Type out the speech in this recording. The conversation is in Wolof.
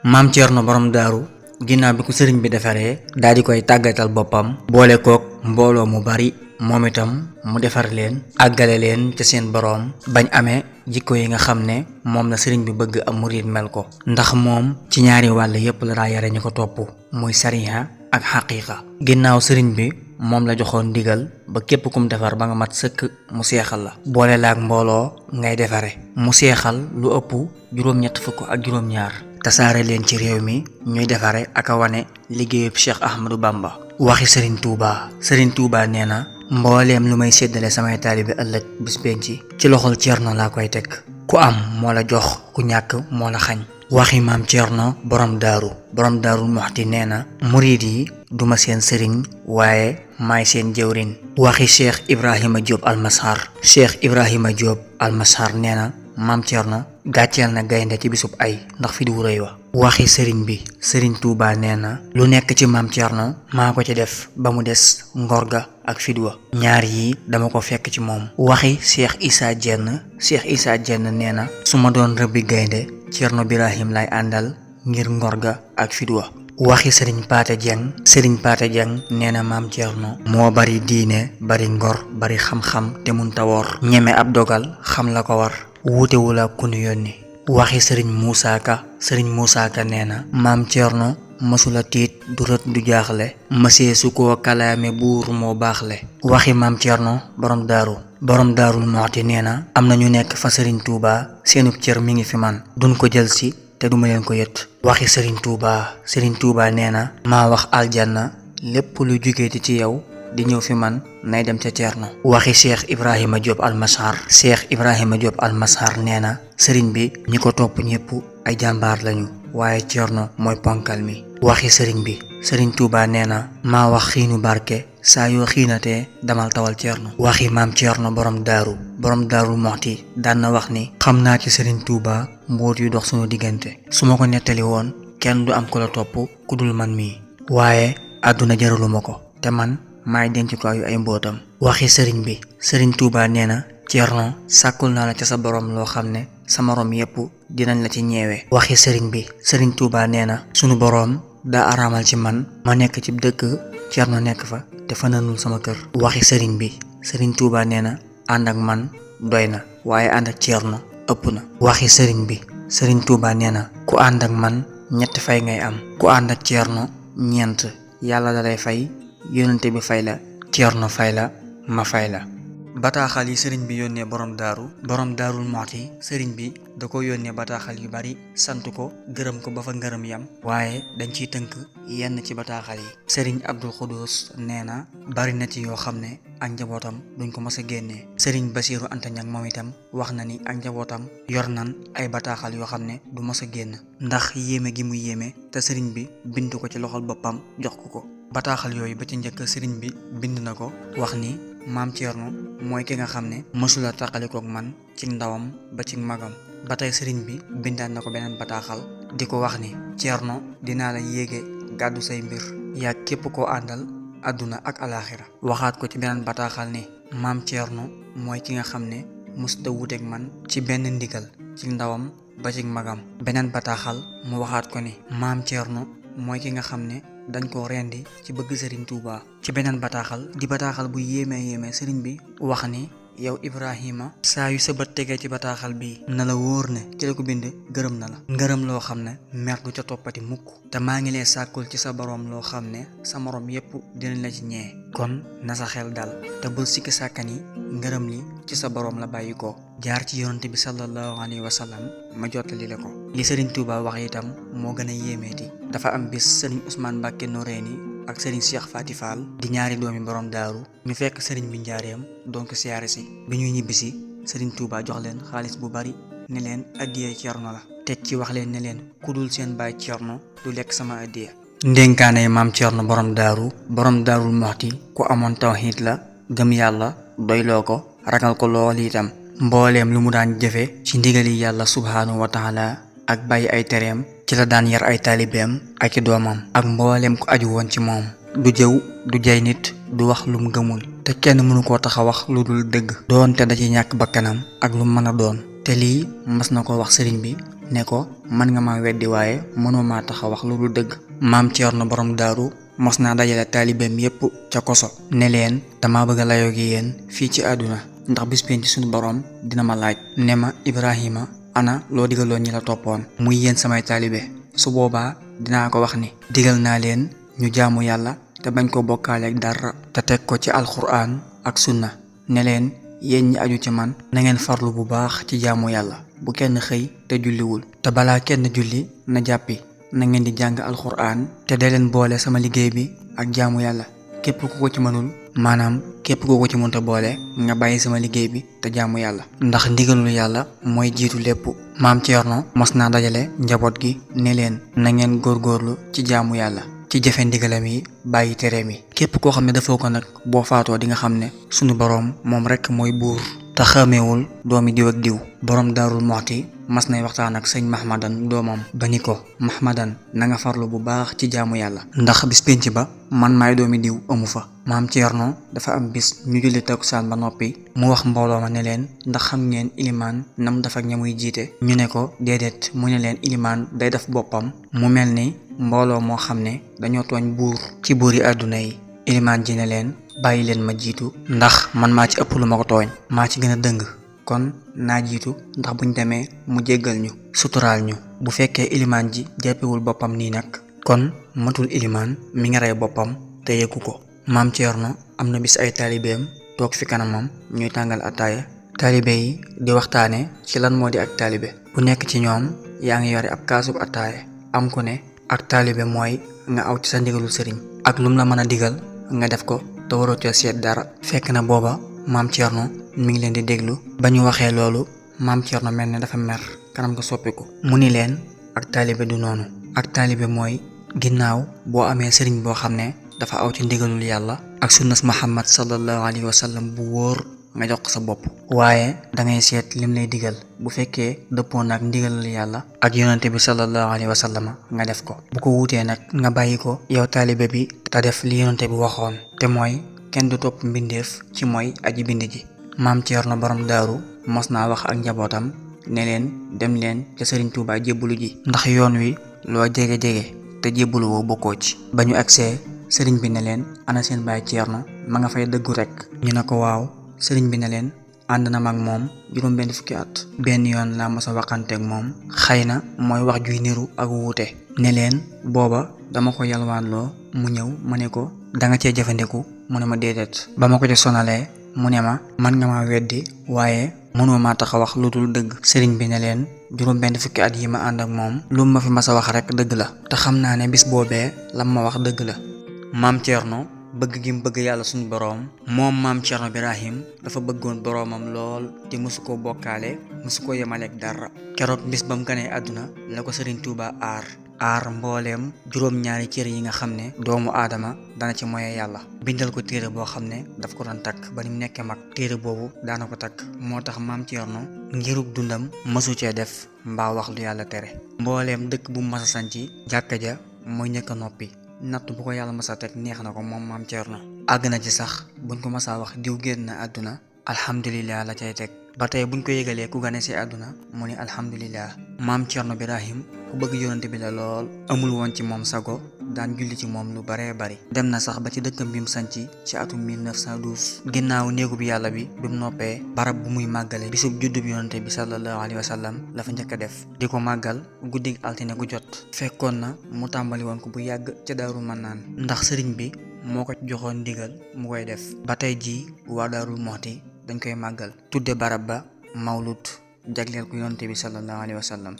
maam Thierno borom daaru ginnaaw bi ko sëriñ bi defaree daal di koy tàggatal boppam boole kook mbooloo mu bari moom itam mu defar leen àggale leen ca seen boroom bañ amee jikko yi nga xam ne moom la sëriñ bi bëgg am murid mel ko ndax moom ci ñaari wàll yépp la daa yare ñu ko topp muy sariha ak xaqiiqa ginnaaw sëriñ bi moom la joxoon ndigal ba képp kum defar ba nga mat sëkk mu seexal la boole laak mbooloo ngay defare mu seexal lu ëpp juróom-ñett fukk ak juróom-ñaar tasaare leen ci réew mi ñuy defare ak a wane liggéeyub Cheikh Ahmadou Bamba waxi Serigne Touba nee na mbooleem lu may séddale samay taalibe ëllëg bis penci ci loxol Thierno laa koy teg ku am moo la jox ku ñàkk moo la xañ waxi maam Thierno borom daarul Muxti nee na murid yi duma seen sëriñ waaye maay seen jëwrin waxi Cheikh Ibrahima Diop Almashar nee na maam Thierno gàcceel na gaynde ci bisub ay ndax fi du rëy wa waxi sëriñ bi Serigne Touba nee na lu nekk ci maam Thierno maa ko ci def ba mu des ngor ga ak fidwa ñaar yi dama ko fekk ci moom waxi Cheikh Issa Diène nee na su ma doon rëbbi gaynde Thierno Birahim lay àndal ngir ngor ga ak fidwa waxi Serigne Pathé Dieng nee na maam Thierno moo bari diine bari ngor bari xam-xam te mun tawoor ñeme ab dogal xam la ko war wuutewul ak ku nu yónni waxi Serigne Moussa Ka nee na maam Thierno mësula tiit du rët du jaaxle mësee su koo kalaame buur moo baaxle waxi maam Thierno borom daarul Muxti nee na am na ñu nekk fa Serigne Touba seenub cër mi ngi fi man duñ ko jël si te duma leen ko yët waxi Serigne Touba nee na maa wax aljanna lépp lu jugeeti ci yow di ñëw fi man nay dem ca Thierno waxi Cheikh Ibrahima Diop Almashar nee na sëriñ bi ñi ko topp ñépp ay jàmbaar lañu waaye Thierno mooy ponkal mi waxi sëriñ bi Serigne Touba nee na maa wax xiinu barke saa yoo xiinatee damal tawal Thierno waxi maam Thierno borom daarul Muxti daan na wax ni xam naa ci Serigne Touba mbóot yu dox sunu diggante su ma ko nettali woon kenn du am ko la topp ku dul man mii waaye àdduna jaraluma ko te man maay denc ko ay mbootam waxi sëriñ bi Serigne Touba nee na Thierno sàkkul naa la ca sa borom loo xam ne sa morom yépp dinañ la ci ñeewee waxi sëriñ bi Serigne Touba nee na sunu boroom daa araamal ci man ma nekk ci dëkk Thierno nekk fa te fananul sama kër waxi sëriñ bi Serigne Touba nee na ànd ak man doy na waaye ànd ak Thierno ëpp na waxi sëriñ bi Serigne Touba nee na ku ànd ak man ñetti fay ngay am ku ànd ak Thierno ñeent yàlla da lay fay yónnante bi fay la Thierno fay la ma fay la bataaxal yi sëriñ bi yónnee borom daarul Muxti sëriñ bi da ko yónnee bataaxal yu bari sant ko gërëm ko ba fa ngërëm yam waaye dañ ciy tënk yenn ci bataaxal yi sëriñ Abdul Xudoos nee na bari na ci yoo xam ne ak njabootam duñ ko mës a génnee sëriñ Basiiru Anta Ñaŋ moom itam wax na ni ak njabootam yor nan ay bataaxal yoo xam ne du mës a génn ndax yéeme gi mu yéeme te sëriñ bi bind ko ci loxol boppam jox ko bataaxal yooyu ba ci njëkk sëriñ bi bind na ko wax ni maam Thierno mooy ki nga xam ne mësula taqalikook man ci ndawam ba ci magam ba tey sëriñ bi bindaan na ko beneen bataaxal di ko wax ni Thierno dinaa la yéege gàddu say mbir yaa képp koo àndal àdduna ak alaaxira waxaat ko ci beneen bataaxal ni maam Thierno mooy ki nga xam ne mësuta wuteek man ci benn ndigal ci ndawam ba ci magam beneen bataaxal mu waxaat ko ni maam Thierno mooy ki nga xam ne dañ ko rendi ci bëgg Serigne Touba ci beneen bataaxal di bataaxal bu yéeme sëriñ bi wax ni yow Ibrahima saa yu sa bët tegee ci bataaxal bi na la wóor ne ci la ko bind gërëm na la ngërëm loo xam ne mer du ca toppati mukk te maa ngi lay sàkkul ci sa boroom loo xam ne sa moroom yépp dinañ la ci ñee kon na sa xel dal te bul sikki sàkkan yi ngërëm li ci sa boroom la bàyyi ko jaar ci yonante bi sallallahu alayhi wa sallam ma jottali la ko li Serigne Touba wax itam moo gën a yéemeeti dafa am bis Serigne Ousmane Mbacké Noreyni ak Serigne Cheikh Fati Fall di ñaari doomi borom daaru ñu fekk Serigne bi njaareem donc siyaare si bi ñuy ñibbisi Serigne Touba jox leen xaalis bu bari ne leen addiyee Thierno la teg ci wax leen ne leen ku dul seen baay Thierno du lekk sama addiya ndénkaane maam Thierno borom daarul Muxti ku amoon tawxiid la gëm yàlla doyloo ko ragal ko lool itam mbooleem lu mu daan jëfe ci ndigali yàlla subhaanahu wa taala ak bàyyi ay tereem ci la daan yar ay taalibeem ak i doomam ak mbooleem ko aju woon ci moom du jëw du jay nit du wax lu mu gëmul te kenn mënu koo tax a wax lu dul dëgg doonte da ci ñàkk bakkanam ak lu mën a doon te lii mas na ko wax sëriñ bi ne ko mën nga ma weddi waaye mënoo maa tax a wax lu dul dëgg. maam Thierno borom daaru mos naa dajale taalibeem yépp ca koso ne leen dama bëgg a layoo gi yéen fii ci àdduna ndax bis penc ci suñu borom dina ma laaj ne ma Ibrahima ana loo digaloon ñi la toppoon muy yéen samay taalibe su boobaa dinaa ko wax ni digal naa leen ñu jaamu yàlla te bañ ko bokkaaleeg dara te teg ko ci alxuraan ak sunna ne leen yéen ñi aju ci man na ngeen farlu bu baax ci jaamu yàlla bu kenn xëy te julliwul te balaa kenn julli na jàppi na ngeen di jàng alxuraan te da leen boole sama liggéey bi ak jaamu yàlla képp ku ko ci mënul maanaam képp ku ko ci mënta boole nga bàyyi sama liggéey bi te jaamu yàlla ndax ndigalul yàlla mooy jiitu lépp. maam Thierno mos naa dajale njaboot gi ne leen na ngeen góorgóorlu ci jaamu yàlla ci jëfe ndigalam yi bàyyi tereem yi képp koo xam ne dafoo ko nag boo faatoo di nga xam ne sunu boroom moom rekk mooy buur te xàmmeewul doomi diw ak diw. borom daarul moxti mas nay waxtaan ak sëñ Mahmadan doomam ba ni ko Mahmadan na nga farlu bu baax ci jaamu yàlla ndax bis pénc ba man maay doomi diw amu fa. maam Thierno dafa am bis ñu julli takkusaan ba noppi mu wax mbooloo ma ne leen ndax xam ngeen ilimaan nam daf ak ña muy jiite ñu ne ko déedéet mu ne leen ilimaan day def boppam mu mel ni mbooloo moo xam ne dañoo tooñ buur ci buuri àdduna yi. ilimaan ji ne leen bàyyi leen ma jiitu ndax man maa ci ëpp lu ma ko tooñ maa ci gën a dëng kon naa jiitu ndax buñ demee mu jéggal ñu suturaal ñu. bu fekkee ilimaan ji jàppewul boppam nii nag kon matul ilimaan mi ngi rey boppam te yëgu ko. maam Thierno am na bis ay taalibeem toog fi kanamam ñuy tàngal ataaya taalibe yi di waxtaane ci lan moo di ak taalibe bu nekk ci ñoom yaa ngi yore ab kaasub ataaya am ku ne ak taalibe mooy nga aw ci sa ndigalul sëriñ ak lum la mën a digal nga def ko te waroo ca seet dara. fekk na booba maam Thierno mi ngi leen di déglu ba ñu waxee loolu maam Thierno mel ne dafa mer kanam nga soppiku mu ni leen ak taalibe du noonu. ak taalibe mooy ginnaaw boo amee sëriñ boo xam ne dafa aw ci ndigalul yàlla ak sunnas Muhammad sallallahu alayhi wa sallam bu wóor nga jox ko sa bopp waaye dangay seet lim lay digal bu fekkee dëppoo nag ndigalul yàlla ak yonante bi sallallahu alayhi wa sallam nga def ko bu ko wuutee nag nga bàyyi ko yow taalibe bi te def li yonante bi waxoon te mooy kenn du topp mbindeef ci mooy aji bind ji. maam Thierno borom daaru mos naa wax ak njabootam ne leen dem leen ca Serigne Touba jébbalu ji ndax yoon wi loo jege-jege te jébbalu woo bokkoo ci. ba ñu agsee sëriñ bi ne leen ana seen baay Thierno ma nga fay dëggu rek ñu ne ko waaw. sëriñ bi ne leen ànd na mag moom juróom benn fukki at benn yoon laa mos a waxanteeg moom xëy na mooy wax juy niru ak wuute ne leen booba dama ko yalwaanloo mu ñëw ma ne ko danga cee jëfandiku mu ne ma déedéet ba ma ko ci sonalee mu ne ma man nga ma weddi waaye mënoo maa tax a wax lu dul dëgg. sëriñ bi ne leen juróom benn fukki at yi ma ànd ak moom lu ma fi mas a wax rek dëgg la te xam naa ne bis boobee lam ma wax dëgg la. maam Thierno bëgg gi mu bëgg yàlla suñu boroom moom maam Thierno Birahim dafa bëggoon boroomam lool te mësu koo bokkaale mësu koo yemaleeg dara. keroog bis ba mu ganee àdduna la ko Serigne Touba aar mbooleem juróom-ñaari cër yi nga xam ne doomu aadama dana ci moye yàlla bindal ko téere boo xam ne daf ko doon takk ba ni mu nekkee mag téere boobu daana ko takk moo tax maam Thierno ngirub dundam mësu cee def mbaa wax lu yàlla tere. mbooleem dëkk bu mas a sanci jàkka ja mooy ñëkk a noppi natt bu ko yàlla masa teg neex na ko moom maam Thierno àgg na ci sax buñ ko masaa wax diw génn na àdduna alhamdulilah la cay teg ba tey buñ ko yëgalee ku gane si àdduna mu ni alhamdulilah. maam Thierno Birahim ku bëgg yonante bi la lool amul woon ci moom sago daan julli ci moom lu baree bari dem na sax ba ci dëkkam bi mu sanci ci atum 1912 ginnaaw néegu bi yàlla bi mu noppee barab bu muy màggale bisub juddub yonante bi sallallahu alayhi wa sallam la fa njëkk a def di ko màggal guddig altine gu jot fekkoon na mu tàmbali woon ko bu yàgg ca Daaru Mannaan ndax sëriñ bi moo ko joxoon ndigal mu koy def ba tey jii waa Daarul Moxti dañ koy màggal tudde barab ba mawlud jagleel ko yonante bi sallallahu alayhi wa sallam.